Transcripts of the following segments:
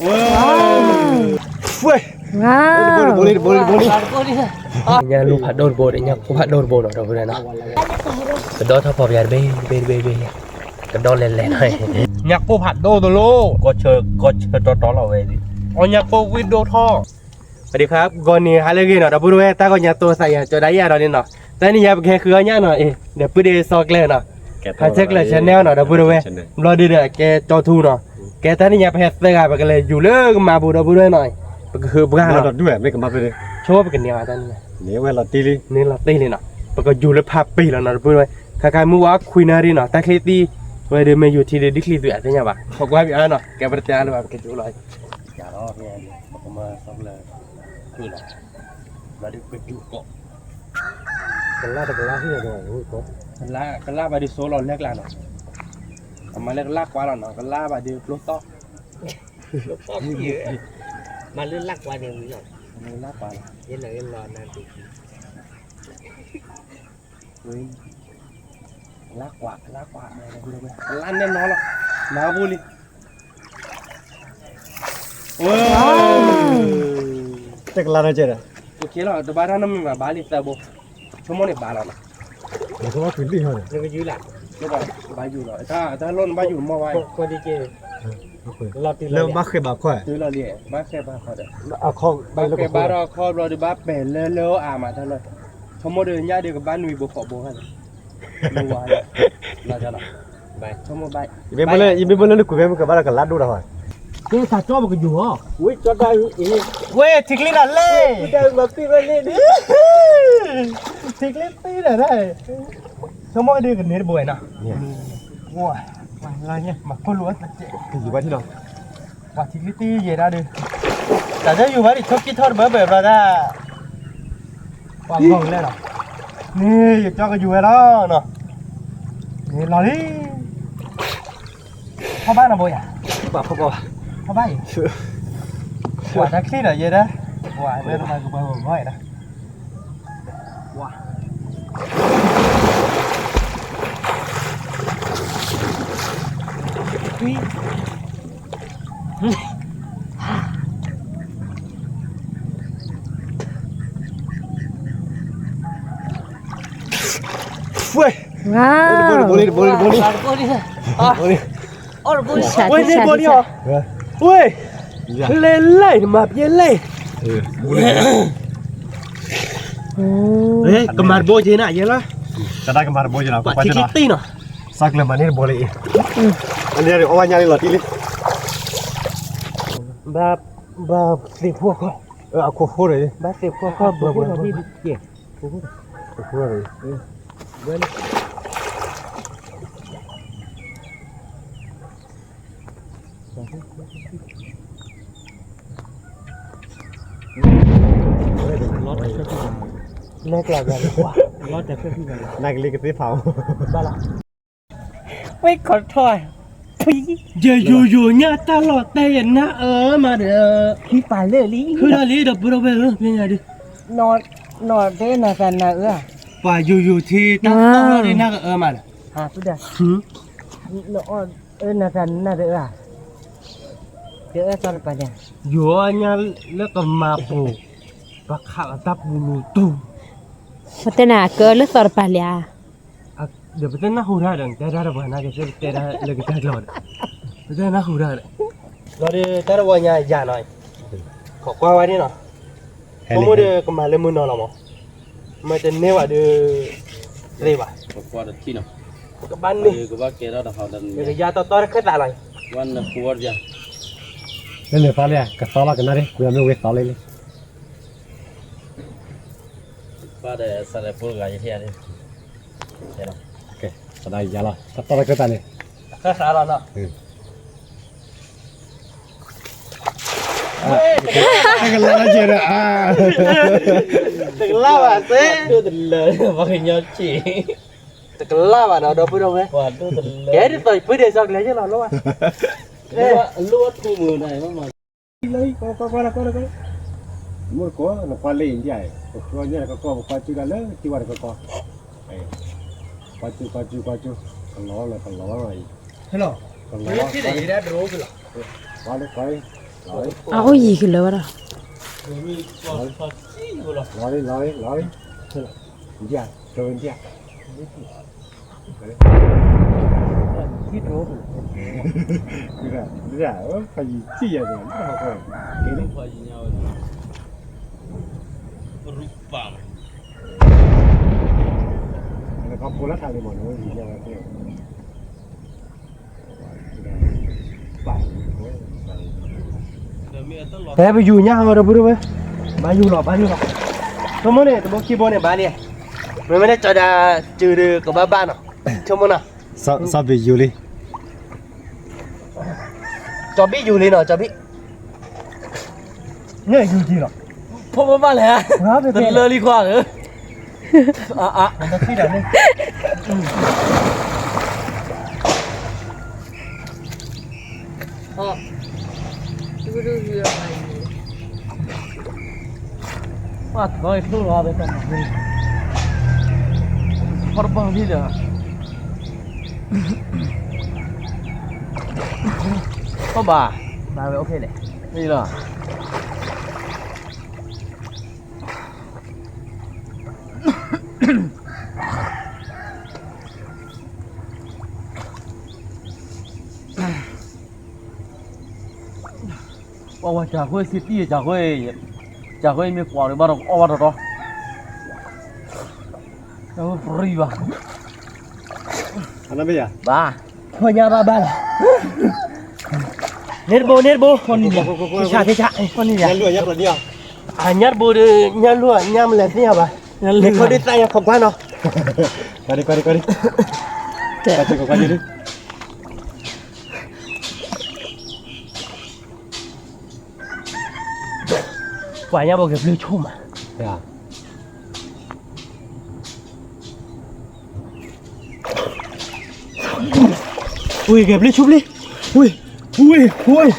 ဝဲ ဝဲ တဘိလံ တဘိလံ တဘိလံ တဘိလံ ညၣ်လူၢ်ဖးဒိၣ်တဘိဒီး ညၣ်ကိၢ်ဖးဒိၣ်တဘိနီၤ ဒီပုၢ်ဝဲၢ်နီၤ, ကဒီထီၣ်ဖီပယၤတဘ့ၣ်တဘ့ၣ်တဘ့ၣ်, ကဒီလဲၤလဲၤနီၤ, ညၣ်ကိၢ်ဖးဒိၣ်တလိၣ်, ကီၢ်ဆၢ ကီၢ်ဆၢတီတီလီၤဝဲ, အီၣ်ညၣ်ကိၢ်ဝံၣ်ဒိၣ်ထီၣ်, စဝၤစဒံခါ ဂီၤနံၤဟါလၢအဂ့ၤနီၤ ဒီပုၢ်ဝဲၢ် တၢ်ဂီၤညါတိၤသးယၤ ကၠီၤဒၣ်ယၤဒီးန့ၣ်နီၤ, တၢ်နံၤညါပကဟဲဃုအီၣ်ညၣ်နီၤ, အ့ၣ် ဒီးပုၢ်ဒ့စီကျဲနီၤ, ဟးဆဲးကျၢၤ channel နီၤ ဒီပုၢ်ဝဲၢ်, ဘျီဒုဒီးကဲကၠီထူနီၤ, ကဲတၢ်နံၤညါပဟဲသၢဂၤ ပကလဲၤယူၤလၢကမၤပူၤ ဒီပုၢ်ဝဲၢ်နီၤ, ပကဟုးပှၢ်နီၤ, မ့ၢ်ကမၤပူၤ, ဆိပကန့ၢ်ဘၣ်တၢ်နံၤညါ, န့ၢ်ဝဲလီၤတံၢ်လံ, န့ၢ်လီၤတံၢ်လံနီၤ, ပကယူၤလၢဖးပ့ၤလီၤနီၤ ဒီပုၢ်ဝဲၢ်, ခါခါမုၢ်ဝါခွံနၣ်ရံၣ်နီၤ တၢ်ချံသံ, ဝဲဒုးမ့ၢ်ယူၤထံဒုးဒ်ချံသုးအသ့ၣ်ညါဘၣ်, ခိးကွၢ်ဘံအါနီၤ ကဲပတတဲအါလၢၤဘၣ် ပကယူၤလီၤ, ယၤလီၤ ပကမၤစီကျၢၤ ကလါတကလါဟံၣ်ဒီး, ကလါဘၣ်ဒုးစိလီၤလၢကျါနီၤ, အမၤလၢကလါကွၢ်လီၤနီၤ ကလါဘၣ်ဒုးကျိသီၣ်, ကျိသီၣ်, မၤလၢလါကွၢ်န့ၣ်ဝံၤလီၤ, လါကွၢ်လီၤ, ယဲလီၤယဲလီၤနၤဒုး, လါကွၢ် လါကွၢ်, ကလါနဲၣ်နီၤလီၤ, မၤပူၤလံ တကလါနီၤကဲဒီး, တဘၣ်တၢ်နီတမံၤဘၣ် ဘၣ်လံသၢဘိ, ဆိကမိၣ်န့ၣ်ဘၣ်လီၤနီၤ, နကယူၤလီၤ, ဘၣ်ယူၤလီၤ, တၢ်လီၢ်နဘၣ်ယူၤမီၢ်ဝဲ, လၢဘၣ်ဃဲဘၣ်ခီ, ဘၣ်ဃဲဘၣ်ခီဒီး, ဘၣ်ဃဲဘၣ်ဒီးခီဘျီဒီးဘၣ်ပဲာ်လၢလၢအါမးတၢ်လီၢ်, ဆိကမိၣ်ဒီးညၣ်ဒီးကဘၣ်နွံဘိဃိးဘိခါန့ၣ်, ဆိကမိၣ်ဘၣ်, ယမ့ၢ်ဘၣ်လၢနကွံာ်ဖဲမုၢ်ကဘၣ်ဒီးကလါဒိၣ်တၢ်ဟီ, ကဲသးကၠီပကယူၤဟီ, ဝဲထံချ့တၢ်လဲၣ်, ထံချ့တၢ်လဲၣ်, ဆိကမိၣ်ဒီးကန့ၢ်တဘိနီၤ, မၤခိၣ်လိာ်ဝဲတကဲး, ပှၤထံချ့တၢ်ယဲဒၣ်ဒီး, တၢ်တယူၤဘၣ်ဒံးဆိကံထီၣ်တဘၢဘၢဘျီဒၣ်, ပှၤဂီၤကလဲာ်လီၤ, န့ၣ်ယကၠီကယူၤဝဲလီၤနီၤ, န့ၣ်လီၤလံ ဖီၣ်ဘၣ်နီၤဘိယၤ, ဖီၣ်ဘၣ်အံၤ, ပှၤတၢ်ချံဒီးယဲဒၣ်, ပှၤလၢတမၤကပှၤဂီၤဂီၤအံၤဒၣ်, ဝဲ, တဘိလံ တဘိလံ တဘိလံ, ဝဲန့ၣ်တဘိလံအီၤ, ဝဲ, လဲၤလဲၤ မၤပျဲလဲၤ, ကမၤတဘိက့ၤနၤယဲလီၤ, ကမၤတဘိက့ၤနီၤ, ပှၤထံချ့တၢ်နီၤ, စးကျၢၤမၤန့ၢ်တဘိလံအံၤ, အန့ၣ်အီၣ်ဝဲညါလံလီၤတံၢ်လံ, ဘၣ်သ့ၣ်ဖှီၣ်ခီ, အခိၣ်ဃိဒီး, ဘၣ်သ့ၣ်ဖှီၣ်ခီဘၢဘၢ, ခိၣ်ဃိဒီး, လဲၤကျါဘၣ်, နကလံကသ့ဖး, ဘၣ်လီၤ, ဝဲခီထီၣ်, ယယိယိၤညါတၢ်လီၢ်တဲယနၢ်အၢမးဒီး, ဖံပာ်လၢလံ, ဖုလီၤလံဒီးပုၢ်ဒီဝဲၢ်ဧၢ, ဖဲညါဒုး, နီၢ်တဲနၤသးနၢ်အၢ, ပှၤယိယိၤထံတၢ်လီၢ်န့ၣ်နၢ်အၢမးဒီး, ဟးဖုဒီး, နအၢနၤသးနၢ်တအၢ, တအၢသီတပၤန့ၣ်, ယိၤအီၣ်ညါလၢကမၤပူၤ, ပှၤခးလီၤတၢ်ပူၤလူၤတူၢ်, ပတဲနၤကလၢသီတပၤလၢ်ဧါ ဒီးပတဲနၢ်ဟူတၢ်ဒီး နတဲတၢ်တပှၤနာ်က့ၤ တဲတၢ်လၢကတၢၢ်ကျီဒီး ပတဲနၢ်ဟူတၢ်ဒီး လီၤဒီးတၢ်တဝီညါယၤနီၤ, ခိးကွၢ်ဝဲဒၣ်နီၤ, ဆိကမိၣ်ဒီးကမၤလၢမုၢ်နီၤလီၤမး, မ့ၢ်တန့ၢ်ဘၣ်ဒီး သ့ဘၣ်, ပကဘၣ်န့ၢ်, ယကယါတီတီတခၢၣ်သးလီၤ, လၢန့ၣ်သီလံ ကသီလီၤကနၣ်ဒ် ပှၤမ့ၢ်ဝဲသီလံလံ ဘၣ်ဒီးစးလဲၤဖိတဂၤယဟ့ၣ်ယၤ, စးဒၣ်ယၤလီၤ တၢ်တီၢ်တၢ်ကၢၣ်တၢ်န့ၣ်, တၢ်ကၢၣ်တၢ်လီၤနီၤ, တကလၢ်ဘၣ်စ့ၢ်, တကလၢ်ဘၣ်နီၤ ဒီပုၢ်ဒီဝဲၢ်, ကဲဒ်သိးယဖုဒဲးစီၤကျဲၤယဲၢ်လီၤလီၤ, လိၣ်ထူမုၢ်နၤ မ့ၢ်တကိး နကွၢ်လၢအံၤဒ်အံၤ ပဃုအီၣ်ညၣ်တကီၢ်ကီၢ် ပကွၢ်စုဒၣ်လၢထံဝါတကီၢ်ကီၢ်, ကွၢ်စု ကွၢ်စု ကွၢ်စု, ကလီလီၤ ကလီလီၤအံၤ, ကွၢ်လၢကွၢ်အံၤ, အအိၣ်ယံၤကလၢၤဘၣ်ဒီး လီၤလံ လီၤလံ လီၤလံ ယၤ ကဝဲ ယၤ ဖဲပယူၤညါဟီဒီပုၢ်ဝဲၢ်, ဘါယူၤလီၤ ဘါယူၤလီၤ, ဆိကမိၣ်န့ၣ် တဘိခံဘိန့ၣ် ဘါလံ, မ့မ့ၢ်လၢကၠီၤဒၣ်စုၤဒီးကဘၣ်ဘၣ်နီၤ, ဆိကမိၣ်နီၤ, စီၤဘံၣ်ယူၤလံ, စီၤဘံၣ်ယူၤလံနီၤ စီၤဘံၣ် န့ၣ်ယူၤကံလီၤ, ဖိမ့ၢ်ဘၣ်လဲၣ်, တလၢလံခွါဧၢ, အါအါ ပှၤထီၣ်လီၤဝဲတၢ်မၤ, ဖီတပီၢ်ဖံဒီး, ဖီဘၣ်, ဘၣ်ဝဲ OK လဲၣ်, လီၤ. ပှၤဝဲကၢ်ဃိစံးတံၢ်ကၢ်ဃိ, ကၢ်ဃိမ့ၢ်ကွၢ်ဒီးဘၣ်ဒီးအီၣ်ဘၣ်တီတီ, ပရံဘၣ်, ဘၣ်, ဖီညါဘၣ်ဘၣ်လီၤ, န့ၢ်တဘိ န့ၢ်တဘိ, ထံဆး ထံဆး, ညၣ်လူၢ်ညၣ်ပျီန့ၣ်, အညၣ်တဘိဒီး ညၣ်လူၢ်ညၣ်မလဲၤသ့ၣ်ညါဘၣ်, န့ၣ်ခီဒုးသးညါခိးကွၢ်နီၤ, ကွၢ်ဒံး ကွၢ်ဒံး ကွၢ်ဒံး, ပှၤညါဘိက့ၤဘျုးဆိမး, ဝ့ၢ်က့ၤဘျုးဆိဘျုး, ဝ့ၢ်, ဝ့ၢ်, ဝ့ၢ်,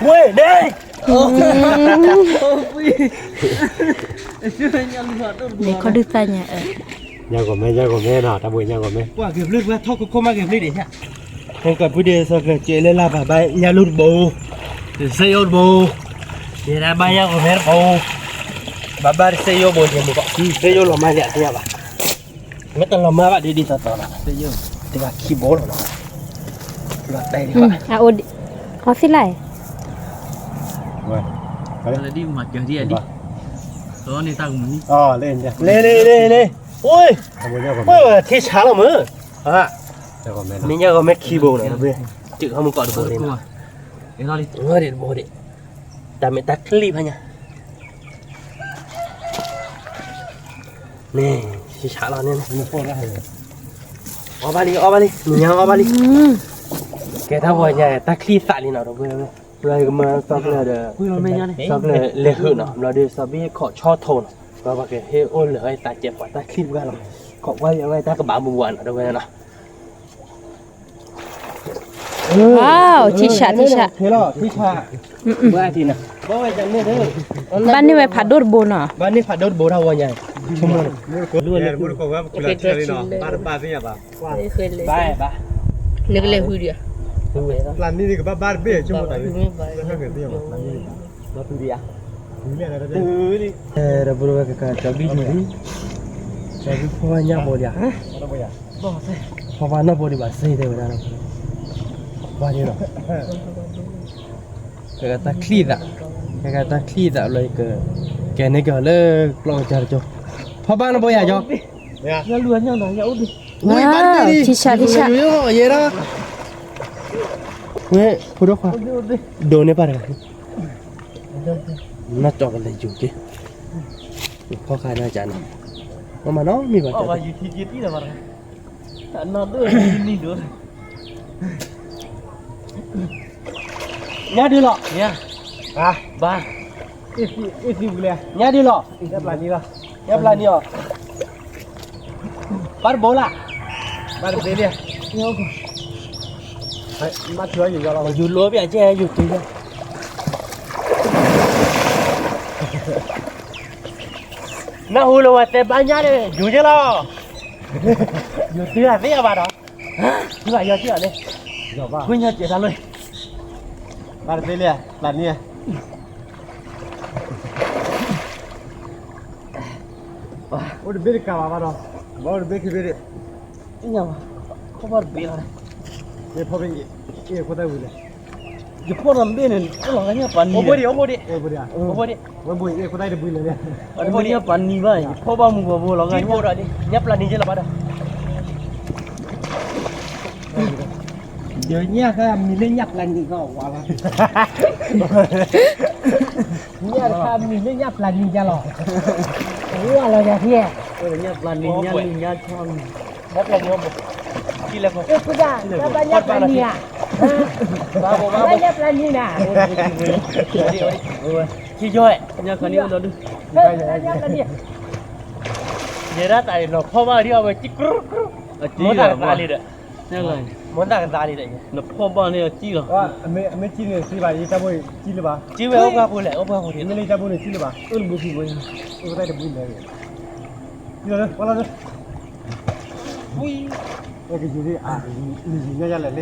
ဝ့ၢ်, ဒ့ၣ်, န့ၣ်ခီဒုးသးညါ, ညါဂီၤမဲ ညါဂီၤမဲနီၤ တၢ်ဘိညါဂီၤမဲ, ပှၤက့ၤဘျုး ပှၤထီၣ်ခိခိၣ်မးက့ၤဘျုးဒံးညါ, ဟဲကပူၤဒံး စီၤကျၢၤကဲလၢလၢ်ဘၣ် ဘၣ်ညၣ်လူၢ်တဘိ, တစဲးယိၣ်တဘိ, ယဲဒၣ်ဘၣ်ညၣ်ဂီၤမဲတဘိ, ဘၣ်ဘၣ်တစဲးယိၣ်ဘိ ယဲမုၢ်ကီး တစဲးယိၣ်လီၤမၢ်ယၤသ့ၣ်ညါဘၣ်, မ့ၢ်တလီၤမၢ်ဘၣ်ဒ်ဒ်သိးသိးလီၤ, တဂၤခံဘိလီၤနီၤ, လီၤတဲာ်ဒံးဘၣ်, အအိၣ်, အီသံလၢ်, လ့လ့လ့လ့, အိၣ်, ထံဆးလီၤမၢ်, မ့ၢ်ညါဂီၤမဲခံဘိနီၤ, တုၤဟီမုၢ်ကီးတဘိန့ၣ်, တဘိဒံး, တၢ်မ့ၢ်တၢ်ချံၣ်ဖးညါ, န့ၣ်, ဆံဆးလီၤန့ၣ်, အီၣ်ဘၣ်လံ အီၣ်ဘၣ်လံ မုၢ်ညါအီၣ်ဘၣ်လံ, ကဲတၢ်ဝီညါ တၢ်ချံၣ်သးလံနီၤ ဒီပုၢ်ဝဲၢ်, ပှၤကမၤစီၤကျၢၤဒီး, စီၤကျၢၤလဲၤဟုးနီၤ ဘျီဒုးစီၤဘံၣ်ခိးဆီထိနီၤ, ပှၤကဟ့ၣ်အိၣ်လၢာ်ဝဲတၢ်ကဲပှၤတၢ်ချံၣ်ပှၢ်လီၤ, ခိးကွၢ်လံအဝဲတၢ်ကဘၣ်မုၢ်ဝါနီၤ ဒီပုၢ်ဝဲၢ်နီၤ ထံဆး ထံဆး, ဘၣ်န့ၢ်ဝဲဖးဒိၣ်တဘိနီၤ, ဘၣ်န့ၢ်ဖးဒိၣ်တဘိတၢ်ဝီညါ, ဆိကမိၣ်န့ၣ်, နကလဲၤဃုဒံးဧါ, ပျၢ်နံၣ်ကဘၣ်ဘၣ်တဘ့ၣ် ဆိကမိၣ်တၢ်, ဒီပုၢ်ဝဲၢ်ကကး ကၠီဘံၣ်ဒံး, ကၠီဘံၣ်ဖီၣ်ညၣ်ဘိဒံးဧါ, ဖီၣ်ဘၣ်နီၢ်ဘိဒံးဘၣ်စ့ၢ်တဲဝဲဒၣ်, ဘၣ်န့ၣ်လီၤ, ကဲကတၢ်ချံၣ်သး, ကဲကတၢ်ချံၣ်သးလီၤ, ကဲန့ၢ်က့ၤလၢကျီၢ်ကစၢ်တကၠိ, ဖီၣ်ဘၣ်နီၢ်ဘိယၤကၠီ, ထံဆး ထံဆး, ယဲဒၣ်, ဝဲဖိဒိၣ်ခွါ, ဒိးန့ၢ်ပၢ်တဂၤ နီၢ်ကၠီကလဲၤယူၤက့ၤ, ဖီၣ်ဃာ်နီၢ်ကၠီနီၤ, မ့ၢ်မၤနီတမံၤဘၣ်, ညၣ်ဒုးလီၤ, ဘၣ်, ညၣ်ဒုးလီၤ, ညၣ်ပျၢ်နံၣ်အီၤ ဘၣ်တဘိလၢ်, ဘၣ်တဘ့ၣ်လံ, ယူၤလိပျၢ်ကဲ ယူၤတုၤ, နၢ်ဟူလၢဝဲတဲဘၣ်ညၣ်န့ၣ် ယူၤက့ၤလီၤ, ယူၤတုၤသ့အဘၣ်ဒီး, ဘၣ်ယီၤက့ၤအီၤန့ၣ်, ဝိညာဉ်ကျေတာလို့, ဘၣ်တဘ့ၣ်လံ, ပျၢ်နံၣ် အိၣ်တဘ့ၣ်တကးဘၣ်ဘၣ်ဒီး, ဘၣ်အိၣ်တဘ့ၣ်ခံဘ့ၣ်ဒံး, ညၣ်ဘၣ်, ဖီၣ်ဘၣ်တဘ့ၣ်လီၤ, မ့ၢ်ဖီၣ်ဘ့ၣ်အ့ၣ်အခိၣ်သၣ်ဝံၤလဲၣ်, ယဖီၣ်ဒီးဘ့ၣ်န့ၣ် လီၤဂၤညၣ်ပာ်နံၤ, အိၣ်ဘိဒံး, အိၣ်ဘိဒံး, အိၣ်ဘိဒံး, ဝဲဘိအ့ၣ်အခိၣ်သၣ်တဘ့ၣ်လဲၣ်, အမ့ၢ်ညၣ်ပာ်နံၤဘၣ် ယဖီၣ်ဘၣ်မုၢ်ဂီၤဘိလီၤဂၤညၣ်, ညၣ်ပာ်နံၤယဲလီၤဘၣ်ဒီး ဒီးညၣ်ခါမံၤလၢညၣ်ပျၢ်နံၤကီးဝါလီၤ, ညၣ်တခါမံၤလၢညၣ်ပျၢ်နံၤယါလီၤ, ဝါလီၤယၤဖဲ, ညၣ်ပျၢ်နံၤညါလံညါချီမံၤ, ညၣ်ပျၢ်နံၤ, ညၣ်ပျၢ်နံၤဧါ, ညၣ်ပျၢ်နံၤနၤ, ယဲဒၣ်တၢ်အံၤနီၤဖီၣ်ဘၣ်ဒ်အဝဲကံကရူၢ်ကရူၢ်, မိၢ်သၣ်ကသါလံဒီး မိၢ်သၣ်ကသါလံဒီး, နဖီၣ်ဘၣ်န့ၣ်အကံလီၤ, အမ့ၢ်ကံန့ၣ်သ့ဘၣ် ယတၢ်ဘိကံလၢၤဘၣ်, ကံဝဲအိၣ်ပှၤဖိလဲၣ် အိၣ်ပှၤဖိန့ၣ်, မ့ၢ်လၢယတၢ်ဘိန့ၣ်ကံလၢၤဘၣ်, အိၣ်တဘိခံဘိ, အိၣ်တၢ်တဘိလဲၣ်, ကံလီၤလၢ, ကယူၤလံ, နယူၤညါယါလဲၣ်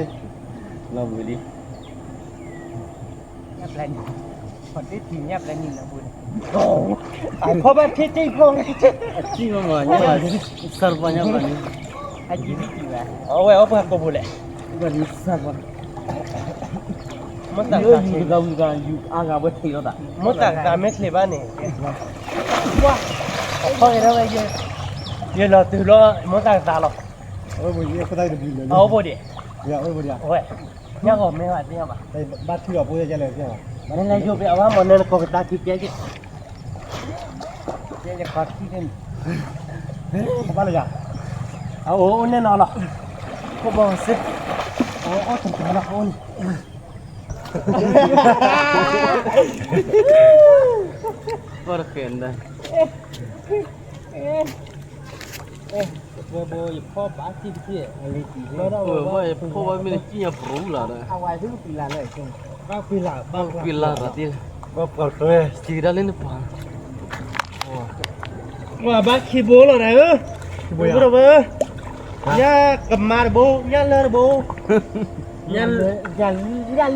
လံ, လီၤဝံၤလံ ညၣ်ပျၢ်နံၤ, ဖီၣ်တ့ၢ်ထံၣ်ညၣ်ပျၢ်နံၤလီၤဘိန့ၣ်, ဖီၣ်ဘၣ်ထံထံဖီၣ်, အကံမးမး, စၢ်တပှၤညၣ်ပျၢ်နံၤ, အကံဘၣ်, အဝဲအိၣ်ပှၤကိးဘိလဲၣ်, စၢ်တပှၤ, မိၢ်သၣ်ကသါယူၤအါဂၤဝဲထံၣ်လီၤသး, မိၢ်သၣ်ကသါမ့ၢ်ချ့ဘၣ်န့ၣ်, ဝါ, အဖီၣ်က့ၤထီၣ်ဝဲယဲ, ယဲလီၤတုၤလီၤ မိၢ်သၣ်ကသါလီၤ, အအိၣ်ဘိဒံး, အဝဲ, ညၣ်ဂီၤမ့ၢ်ဘၣ်သ့ၣ်ညါဘၣ်, ဘၣ်ထံၣ်အီၤဖိယဲလဲၣ်, မ့ၢ်လဲၤယိၣ်ဖဲအဝဲမ့ၢ်နဲနကိးကဒါထံကဲက့ၤ, ဘၣ်လၢယၤ, အအိၣ်အိၣ်န့ၣ်နီၤလီၤ, ခိၣ်ဘီစ့, အအိၣ်တကလီၤအိၣ်န့ၣ်, ဘၣ်တဃဲၤနၤ ဝဲဘိယဖီၣ်ဘၣ်ထံတထံၣ်, ဘၣ်ယဖီၣ်ဘၣ်မ့ၢ်နစံၣ်ညါပရူလီၤဒီး, ဘၣ်ကွံလၢ်, ဘၣ်ကွံလၢ်တၢ်တံၢ်, ဘၣ်ကွံလၢ်တၢ်လၢနပှၤ, ပှၤဘၣ်ခံဘိလီၤဒီး, ဘိဒီးဝဲ, ညၣ်ကမါတဘိ, ညၣ်လၢတဘိ, ညၣ်လၢနီၢ်ကီၢ်,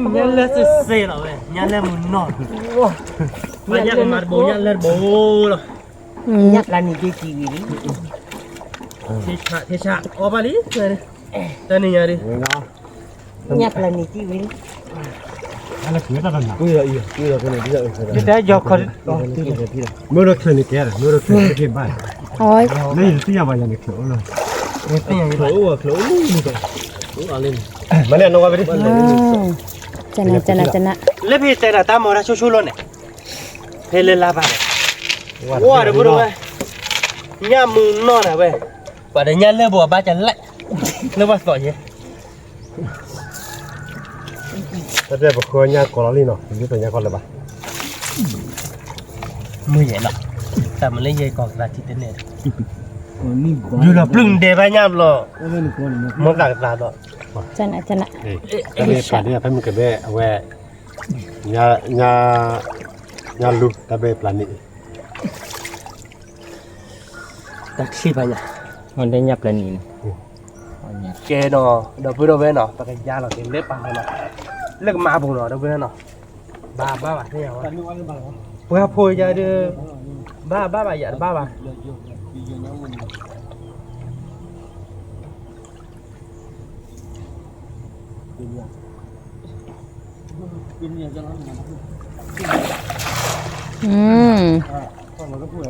ညၣ်လၢစ့စ့လီၤဝဲ, ညၣ်လၢမုၢ်နီၢ်, ပှၤညၣ်ကမါတဘိ, ညၣ်လၢတဘိလီၤ. ညၣ်ပျၢ်နံၤက့ၤကံဝံၤလံ, ထံဆး, ထံဆး, အီၣ်ဘၣ်လံ, တၢ်န့ၣ်ညါဒ်, ညၣ်ပျၢ်နံၤကံဝံၤလံ, တၢ်ယီၤခီ, မ့ၢ်ဒီးချၢန့ၣ်ကဲ, မ့ၢ်ဒီးချၢန့ၣ်ကဲ, မ့ၢ်ဒီးချၢန့ၣ်ကဲဘၣ်, လၢယတသ့ၣ်ညါဘၣ်ယၤန့ၣ်ချၢအိၣ်လီၤ, ချၢအိၣ်, ချၢအိၣ်, မ့ၢ်လဲၣ်နီၢ်ဝဲဒ်, ကနၤ, ကနၤ, ကနၤ, လၢဖဲတဲဒၣ်တၢ်မၤတၢ်ဆိဆိလီၤန့ၣ်, ဖဲလၢလါဘၣ်န့ၣ်, ဝါတဘိဒီးဝဲ, ညၣ်မုၢ်နီၢ်န့ၣ်ဝဲ, ပှၤဒီးညၣ်လၢဘိအဘၣ်ကလဲၣ်, လၢပှၤသီၣ်ယဲ, တၢ်တဲပဃၢညၣ်ကီလီၤလံနီၤ, ပဒ်သိးညၣ်ကီလၢၤဘၣ်, မုၢ်ယဲလီၤ, တၢ်မၤလၢယဲကီကသးထံတန့ၢ်, ယူၤလီၤပျုၢ်နဒဲဘၣ်ညၣ်ဘျီ, မိၢ်သၣ်ကသါဒီး, တၢ်မ့ၢ်ပှၤဒ်ဖဲမုၢ်ကဘဲအဝဲ, ညၣ်လူၤ တၢ်ဘဲပျၢ်နံၤ, တၢ်ချံဘၣ်ညၣ်, ညၣ်ပျၢ်နံၤန့ၣ်, ကဲနီၤ, ဒီပုၢ်ဒီဝဲၢ်နီၤ, ပကယါလီၤက့ၤလၢပၢ်နီၤ, လၢကမါပူၤနီၤ ဒီပုၢ်ဒီဝဲၢ်နီၤ, ဘၣ်ဘၣ်ဘၣ်သ့ၣ်ညါဝဲ, ပှၤဖိယါဒုး, ဘၣ်ဘၣ်ဘၣ်ယၤတဘၣ်ဘၣ်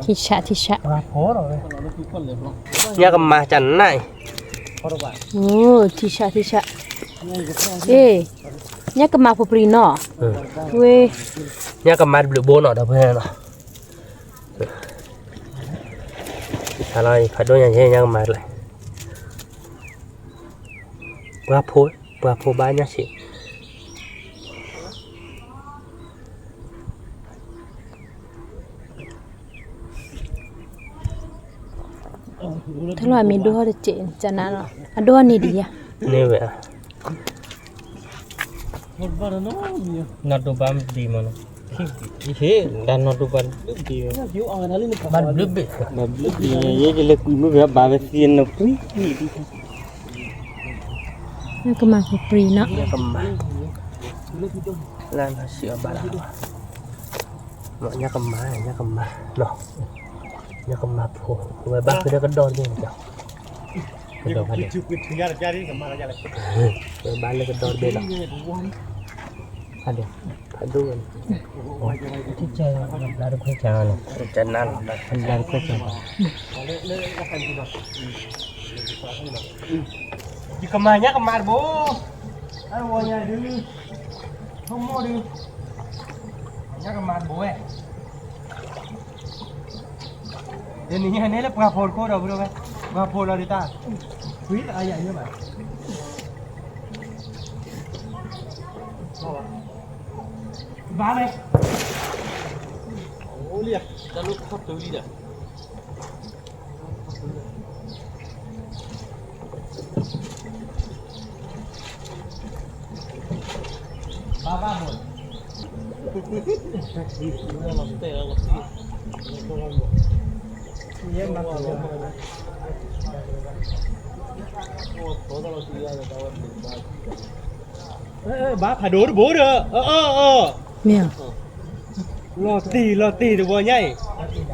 ထံဆး ထံဆး, ညၣ်ကမါကနၣ်အံၤ, ထံဆး ထံဆး, ညၣ်ကမါဖိပြံနီၤ, ဝဲ, ညၣ်ကမါတဘျုးဘိနီၤ ဒီပုၢ်ဝဲၢ်နီၤ, ဖးဒိၣ်ညါယဲ ညၣ်ကမါတလဲၣ်, ပှၤဖိ, ပှၤဖိဘၣ်ညၣ်ဆံး တၢ်လီၢ်အမ့ၢ်ဒိၣ်ထီၣ်တစဲး ကနၣ်လီၤ အဒိၣ်န့ၢ်ဒံးယၤ န့ၢ်ဝဲ, နီၢ်ဒိၣ်ဘၣ်မ့ၢ်ဒံးမးနီၤ, ဟ့ၣ်, ဒၣ်နီၢ်ဒိၣ်ဘၣ်ဘျုးဘ့ၣ်, ဘၣ်ဘျုးဘ့ၣ်, ဘၣ်ဘျုးဘ့ၣ်, ယဲယလဲၤကွံာ်မ့ၢ်ဝဲဘၣ်ဝဲသ့ၣ်နီၤ ပှံၤ, ကမၤကပြံၤနီၤ, ကမၤ, လၢလၢစံးအီၤဘၣ်လၢ ညၣ်ကမၤ ညၣ်ကမၤ ညၣ်ကမၤဖိ ဝဲဘၣ်ဃုာ်ဒီးကဒီးတဘ့ၣ်န့ၣ် ကဒီးဖးဒိၣ် ဝဲဘၣ်လၢကဒီးတဘ့ၣ်လီၤ ဖးဒိၣ် ဖးဒိၣ်ဝဲန့ၣ် တနါလီၤ ဘျါတခွဲးစၢ် ယကမၤညၣ်ကမၤတဘိ အဝဲညါဒုး ဆိကမိၣ်ဒုး ညၣ်ကမၤတဘိဝဲ တနံၤညါန့ၣ်လၢပှၤဖိတခိၣ်ဒီး ပှၤဖိလီၤဒုးတၢ် ခွံအယၤညၣ်ဘၣ် ဘၣ်လဲၣ် တၢ်လၢခီၣ်တုၤလံဒီး ဘၣ်ဖးဒိၣ်တဘိဒီး မ့ၢ် လီၤတံၢ်လီၤတံၢ်တဝီညါအံၤ ဘၣ်ဖးဒိၣ်တဘိ အ